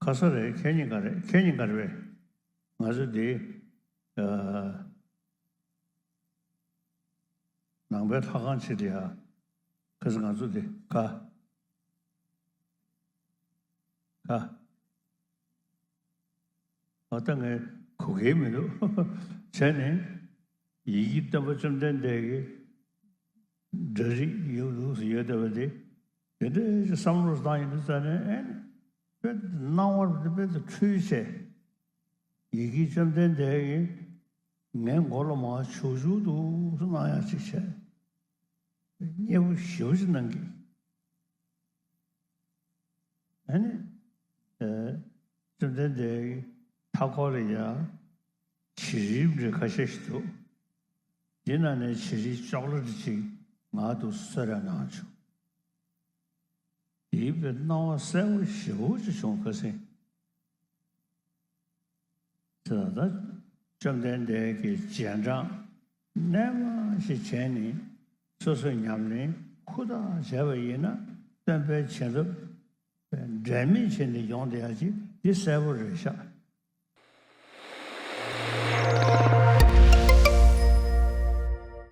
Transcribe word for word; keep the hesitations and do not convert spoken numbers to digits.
ག་ས་རེད། ཁེ་ཉིན་ག་རེད། ཁེ་ཉིན་ག་རེད་པས། ང་ཚོ་འདི་ཨ་ནང་པའི་ལྷ་ཁང་ཆེད་དུ་ཡ། ག་ས་ང་ཚོ་འདི་ག་ག་ཨ་ད་ངས་གོ་གི་མི་འདུག་བྱས་ནས་ཡི་གེ་སྟོན་པ་བཅོམ་ལྡན་འདས་ཀྱི་འདྲ་རིགས་ཡོད་འདུག་ཟེར་ཡོད་བསྡད་པ་དེ། དེ་འདྲའི་བསམ་བློ་བཏང་ཡོང་དུས་ཙ་ནས་ཨེ་ནི་དཔེ་སྣང་བ་དེ་དཔེ་དུ་འཁྲུལ་བྱས། ཡི་གེ་བཅོམ་ལྡན་འདས་ཀྱིས་ངའི་མགོ་ལ་མར་བྱུག་བྱུག་འདུག་སེ་གནང་ཡག་ཅིག་བྱས། མཉེས་པོ་ཞེ་པོ་ཅིག་གནང་གི། ཨ་ནི་ཨེ་བཅོམ་ལྡན་འདས་ཀྱི་མཐའ་འཁོར་ལ་ཡ་བྱི་རིལ་འདྲ་ཁ་ཤས་ཤིག་འདུག་འདི་ནང་ནས་བྱི་རིལ་ཅོག་ལེ་ཊི་ཅིག་ང་དུ་གསོལ་རས་གནང་བྱུང་། དེའི་དཔེ་སྣང་བ་གསལ་པོ་ཞེ་པོ་ཅིག་བྱུང་། ཁ་སང་དེ་ལ་ད་བཅོམ་ལྡན་འདས་ཀྱི་རྗེས་འབྲང་རྣལ་མ་ཞིག་བྱས་ནས་སོ་སོའི་ཉམས་ལེན་ཧུར་ཐག་བྱས་པ་ཡིན་ན། སྟོན་པའི་བྱིན་རླབས་འབྲལ་མེད་བྱས་ནས་ཡོང་བསྡད་ཡག་ཅིག་འདི་གསལ་པོ་རེད་ཤག